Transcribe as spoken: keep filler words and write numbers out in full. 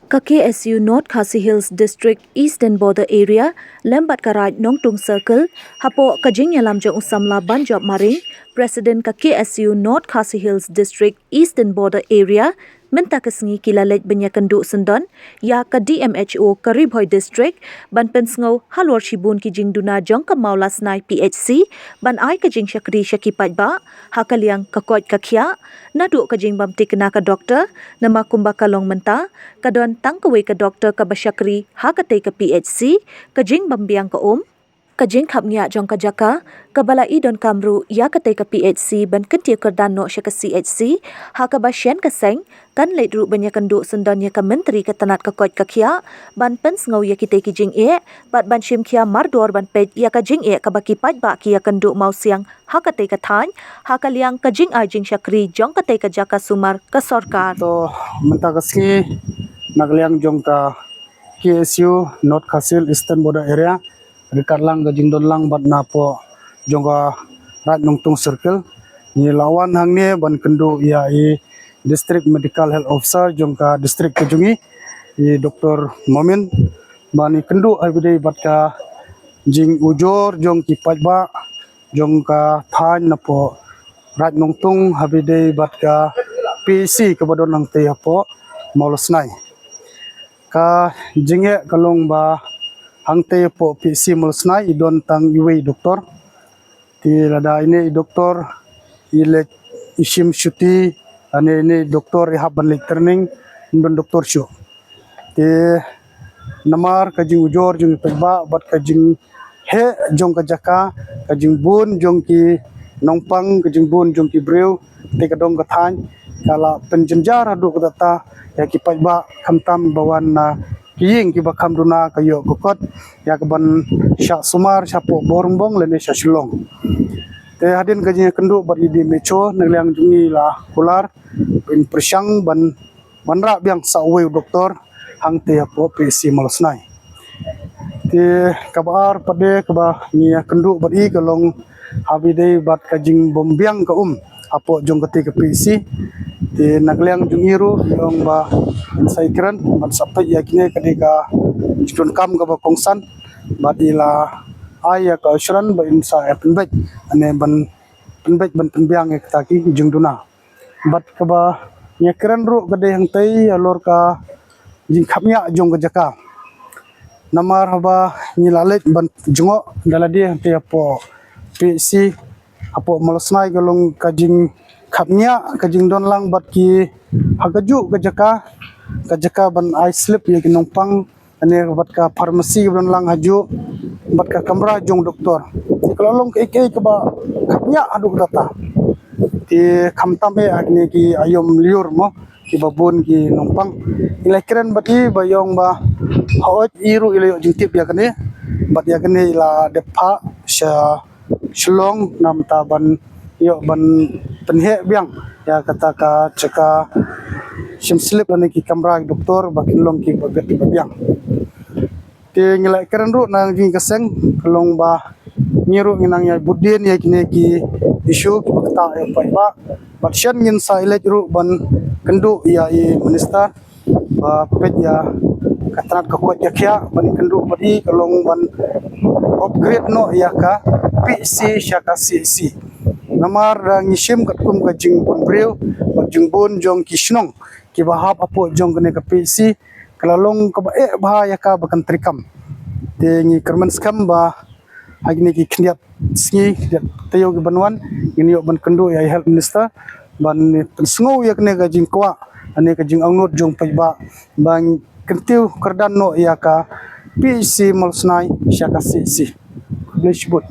Ka K S U North Khasi Hills District Eastern Border Area lem bad ka Raid Nongtung Circle, hapoh ka jingïalam jong u samla Banjop Maring, President ka K S U North Khasi Hills District Eastern Border Area, mynta ka sngi ki la leit ban ïakynduh syndon ïa ka D M H O ka Ri Bhoi District ban pynsngew halor shibun ki jingduna jong ka Mawlasnai P H C ban ai ka jingshakri sha ki paidbah ha ka liang ka koit ka khiah, naduh ka jingbym thikna ka doktor, namar kumba ka long mynta ka don tang kawei ka doktor kaba shakri ha katei ka P H C, ka jingbym biang ka um, ka jingkhapngiah jong ka jaka kaba la i donkam ruh ïa katei ka P H C ban kyntiew kyrdan noh sha ka C H C, ha kaba shen ka seng kan leit ruh ban ïakynduh syndon ïa ka Myntri ka tnat ka koit ka khiah ban pynsngew ïa kitei ki jingeh bad ban shim khia mardor ban peit ïa ka jingeh kaba ki paidbah ki ïakynduh mawsiang ha katei ka thaiñ ha ka liang ka jingai jingshakri jong katei ka jaka sumar ka sorkar. To mynta ka sngi na ka liang jong ka K S U North Khasi Hills Eastern Border Area ryngkat lang ka jingdon lang bad napoh jong ka Raid Nongtung Circle, ngi la wan hangne ban kynduh ïa i District Medical Health Officer jong ka district ka jong ngi, i Doktor Momin, ban i kynduh ha ba ïadei bad ka jingujor jong ki paidbah jong ka thaiñ napoh Raid Nongtung ha ba ïadei bad ka P H C kaba don hangtei hapoh Mawlasnai. Ka jingeh ka long ba hangtei hapoh P H C Mawlasnai i don tang iwei i doktor. Te lada ine i doktor i leit i shim shuti, ane ine i doktor i hap ban leit training, ym don doktor shuh. Te namar ka jingujor jong ki paidbah bad ka jingheh jong ka jaka, ka jingbun jong ki nongpang, ka jingbun jong ki briew, te ka dong ka thaiñ ka la pynjynjar haduh katta ïa ki paidbah, khamtam ba wan na ki ïing kiba kham duna ka ïoh ka kot ïa kaban shah sumar shapoh Bohorymbong lane sha Shillong. Te hadien ka jingïakynduh bad i D M H O na ka liang jong ngi la kular ban pyrshang ban wanrah biang sa uwei u doktor hangtei hapoh P H C Mawlasnai. Te kaba ar pat de kaba ngi ïakynduh bad i ka long ha ba ïadei bad ka jingbym biang ka um hapoh jong katei ka P H C. Te na ka liang jong i ruh i ong ba in sa ïakren bad sa peit ïa kine ka dei ka jingdonkam kaba kongsan bad i la ai ïa ka assurance ba in sa ïa pynbeit, ane ban pynbeit ban pynbiang ïa kata ki jingduna. Bad kaba ngi ïakren ruh ka dei hangtei halor ka jingkhapngiah jong ka jaka. Namar haba ngi la leit ban jngoh da lade hangtei hapoh P H C hapoh Mawlasnai ka long ka jingkhapngiah, ka jingdon lang bad ki ha kajuh ka jaka, ka jaka ban ai slip ïa ki nongpang, ane bad ka pharmacy kaba don lang hajuh bad ka kamra jong doktor. Te ka la long kaei kaei kaba khapngiah haduh katta. Te khamtam eh ha kine ki aïom lyiur mo, kiba bun ki nongpang. Ngi la kren bad i ba i ong ba hooid i ruh i la ïoh jingtip ïa kane bad ïa kane i la dep phah sha Shillong namar ban ïoh ban pynheh biang ïa kata ka jaka shim slip lane ki kamra ki doktor ba kin long kiba biang. Te ngi la kren ruh na ka jingïaseng ka long ba ngi ruh ngi nang ïa bud dien ïa kine ki issue kiba ktah ïa u paidbah. Bad shen ngin sa ïaleit ruh ban kynduh ïa i minister ba peit ïa ka tnat ka koit ka khiah ban kynduh bad i ka long ban upgrade noh ïa ka P H C sha ka C H C. Namar da ngi shim katkum ka jingbun briew bad jingbun jong ki shnong kiba hap hapoh jong kane ka P H C, ka la long kaba eh bha ïa ka ba kan treikam. Te ngi kyrmen skhem ba ha kine ki khyndiat sngi, khyndiat taïew kiban wan, ngin ïoh ban kynduh ïa i health minister ban pynsngew ïa kane ka jingkwah, kane ka jingangnud jong paidbah ban kyntiew kyrdan noh ïa ka P H C Mawlasnai sha ka C H C. Khublei shibun.